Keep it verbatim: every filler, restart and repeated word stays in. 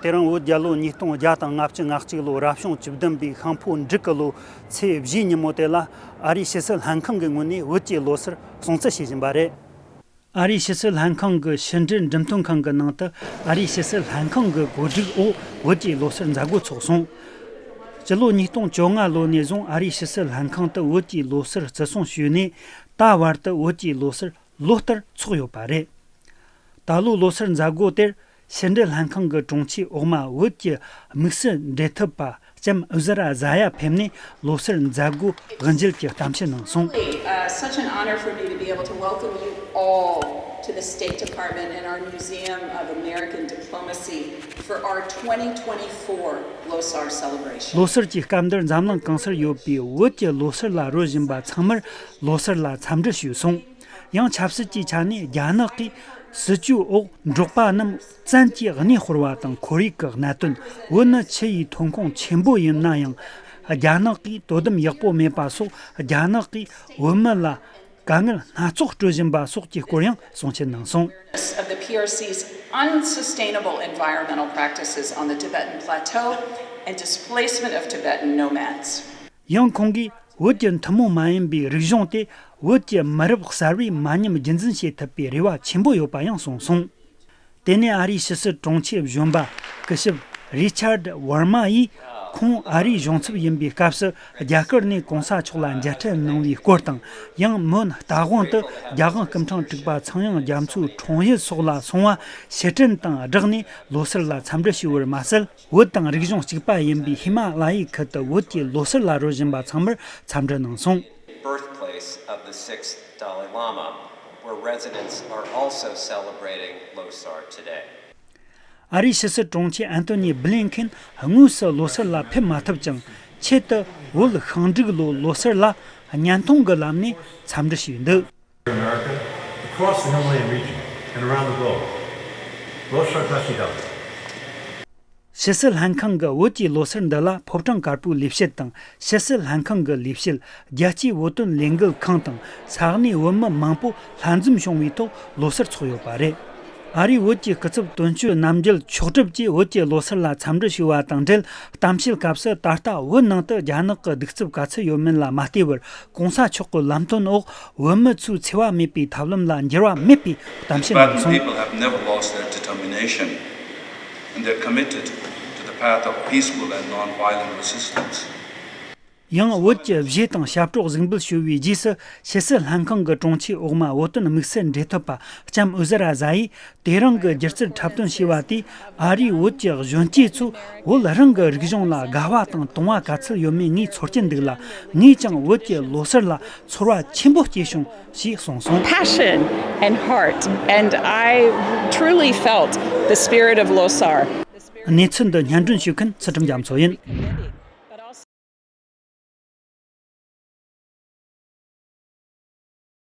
དེ་རིང་བོད་རྒྱལ་ལོ་ཉིས་སྟོང་བརྒྱ་དང་ལྔ་བཅུ་ང་གཅིག་ལོ་རབ་བྱུང་བཅུ་བདུན་པའི་ཤིང་ཕོ་འབྲུག་གི་ལོ་ཚེས་བཞིའི་ཉིན་མོ་དེ་ལ། ཨ་རིའི་ཕྱི་སྲིད་ལྷན་ཁང་གི་ངོས་ནས་བོད་ཀྱི་ལོ་སར་སྲུང་བརྩི་བྱེད་བཞིན་པ་རེད། ཨ་རིའི་ཕྱི་སྲིད་ལྷན་ཁང་གི་ཕྱི་འབྲེལ་འགྲེམས་སྟོན་ཁང་གི་ནང་དུ། ཨ་རིའི་ཕྱི་སྲིད་ལྷན་ཁང་གི་གོ་སྒྲིག་འོག་བོད་ཀྱི་ལོ་སར་མཛད་སྒོ་ཚོགས་སོང་། སྤྱི་ལོ་ཉིས་སྟོང་བཅོ་ལྔ་ལོ་ནས་བཟུང་ཨ་རིའི་ཕྱི་སྲིད་ལྷན་ཁང་དུ་བོད་ཀྱི་ལོ་སར་བརྩི་སྲུང་ཞུས་ནས། ད་བར་དུ་བོད་ཀྱི་ལོ་སར་ལོ་ལྟར་འཚོགས་ཡོད་པ་རེད། ད་ལོའི་ལོ་སར་མཛད་སྒོ་དེར་ཕྱི་འབྲེལ་ལྷན་ཁང་གི་དྲུང་ཆེ་འོག་མ་བོད་ཀྱི་དམིགས་བསལ་འབྲེལ་མཐུད་པ་ལྕམ་ཨུ་ཟ་ར་ཟ་ཡ་ཕེབས་ནས་ལོ་སར་མཛད་སྒོ་དབུ་འབྱེད་ཀྱི་གཏམ་བཤད་གནང་སོང་། Really, uh, such an honor for me to be able to welcome you all to the State Department and our Museum of American Diplomacy for our twenty twenty-four Losar celebration. ལོ་སར་གྱི་སྐབས་འདིར་འཛམ་གླིང་གང་སར་ཡོད་པའི་བོད་ཀྱི་ལོ་སར་ལ་རོལ་བཞིན་པ་ཚང་མར་ལོ་སར་ལ་འཚམས་འདྲི་ཞུས་སོང་། ཡང་ཆབ་སྲིད་ཀྱི་ཆ་ནས་རྒྱ་ནག་གིས་སྲིད་ཇུས་འོག་འབྲོག་པ་རྣམས་བཙན་གྱིས་གནས་སྤོར་བ་དང་ཁོར་ཡུག་གི་གནད་དོན། བོད་ནི་ཆུ་ཡི་ཐོན་ཁུངས་ཆེན་པོ་ཡིན་ན་ཡང་། རྒྱ་ནག་གིས་དོ་དམ་ཡག་པོ་མེད་པ་སོགས། རྒྱ་ནག་གིས་བོད་མི་ལ་དཀའ་ངལ་སྣ་ཚོགས་སྤྲོད་བཞིན་པ་སོགས་ཀྱི་སྐོར་ཡང་གསུང་བཤད་གནང་སོང་། Of the P R C's unsustainable environmental practices on the Tibetan Plateau and displacement of Tibetan nomads. ཡང་ཁོང་གིས་བོད་ཀྱི་ཐུན་མོང་མ་ཡིན་པའི་རིག་གཞུང་དེ་བོད་ཀྱི་མི་རབས་གསར་བས་མ་ཉམས་རྒྱུན་འཛིན་བྱེད་ཐུབ་པའི་རེ་བ་ཆེན་པོ་ཡོད་པ་ཡང་གསུངས་སོང་། དེ་ནས་ཨ་རིའི་ཕྱི་སྲིད་དྲུང་ཆེ་གཞོན་པ་སྐུ་ཞབས་རི་ཆར་ཌི་ཝར་མ་ཡིས། ཁོང་ཨ་རིའི་གཞུང་ཚབ་ཡིན་པའི་སྐབས་སུ་རྒྱ་གར་ནས་གོང་ས་མཆོག་ལ་མཇལ་འཕྲད་གནང་བའི་སྐོར་དང་། ཡང་མོན་རྟ་དབང་དུ་རྒྱ་གང་སྐུ་ཕྲེང་དྲུག་པ་ཚངས་དབྱངས་རྒྱ་མཚོའི་འཁྲུངས་ཡུལ་སོགས་ལ་སོང་བ་ཕྱིར་དྲན་དང་སྦྲགས་ནས་ལོ་སར་ལ་འཚམས་འདྲི་ཞུས་པར་མ་ཟད། བོད་དང་རིག་གཞུང་གཅིག་པ་ཡིན་པའི་ཧི་མ་ལ་ཡའི་ཁུལ་དུ་བོད་ཀྱི་ལོ་སར་ལ་རོལ་བཞིན་པ་ཚང་མར་འཚམས་འདྲི་གནང་སོང་། Birthplace of the sixth Dalai Lama, where residents are also celebrating Losar today. ཨ་རིའི་ཕྱི་སྲིད་དྲུང་ཆེ་ཨན་ཐོ་ནི་བྷི་ལིན་ཁེན་དངོས་སུ་ལོ་སར་ལ་ཕེབས་མ་ཐུབ་ཀྱང་། ཆེད་དུ་བོད་ཤིང་འབྲུག་ལོའི་ལོ་སར་ལ་བརྙན་ཐུང་གི་ལམ་ནས་འཚམས་འདྲི་ཞུས་འདུག America, across the Himalayan region, and around the globe. Losar Tashi Daw. ཕྱི་སྲིད་ལྷན་ཁང་གི་བོད་ཀྱི་ལོ་སར་འདི་ལ་ཕོ་བྲང་དཀར་པོའི་ལས་བྱེད་དང་ཕྱི་སྲིད་ལྷན་ཁང་གི་ལས་བྱེད། རྒྱལ་སྤྱིའི་བོད་དོན་ལས་འགུལ་ཁང་དང་ས་གནས་བོད་མི་མང་པོ་ལྷན་འཛོམས་བྱུང་བའི་ཐོག་ལོ་སར་འཚོགས་ཡོད་པ་རེད། ཨ་རིའི་བོད་ཀྱི་སྐུ་ཚབ་དོན་གཅོད་རྣམ་རྒྱལ་མཆོག་གྲུབ་ཀྱིས་བོད་ཀྱི་ལོ་སར་ལ་འཚམས་འདྲི་ཞུས་པ་དང་འབྲེལ། གཏམ་བཤད་སྐབས་སུ་ད་ལྟ་བོད་ནང་དུ་རྒྱ་ནག་གི་གདུག་རྩུབ་ག་ཚོད་ཡོད་མིན་ལ་མ་ལྟོས་པར། གོང་ས་མཆོག་གི་ལམ་སྟོན་འོག་བོད་མི་ཚོའི་འཚེ་བ་མེད་པའི་ཐབས་ལམ་ལ་འགྱུར་བ་མེད་པའི་གཏམ་བཤད་གནང་སོང་། Tibetan people have never lost their determination, and they're committed to the path of peaceful and non-violent resistance. ཡང་བོད་ཀྱི་བཞེས་དང་ཞབས་བྲོ་གཟིགས་འབུལ་ཞུ་བའི་རྗེས་སུ། ཕྱི་སྲིད་ལྷན་ཁང་གི་དྲུང་ཆེ་འོག་མ་བོད་དོན་དམིགས་བསལ་འབྲེལ་མཐུད་པ་ལྕམ་ཨུ་ཟ་ར་ཟ་ཡིས། དེ་རིང་གི་སྒྱུ་རྩལ་འཁྲབ་སྟོན་ཞེས་པ་དེས་ཨ་རིའི་བོད་ཀྱི་གཞོན་སྐྱེས་ཚོས་བོད་རང་གི་རིག་གཞུང་ལ་དགའ་བ་དང་དུང་བ་ག་ཚོད་ཡོད་མེད་ངས་ཚོར་གྱིན་འདུག་ལ། ངས་ཀྱང་བོད་ཀྱི་ལོ་སར་ལ་ཚོར་བ་ཆེན་པོ་སྐྱེས་བྱུང་ཞེས་གསུངས་སོང་། Passion and heart, and I truly felt the spirit of Losar. གནས་ཚུལ་འདི་སྙན་སྒྲོན་ཞུ་མཁན་ཚུལ་ཁྲིམས་རྒྱ་མཚོ་ཡིན།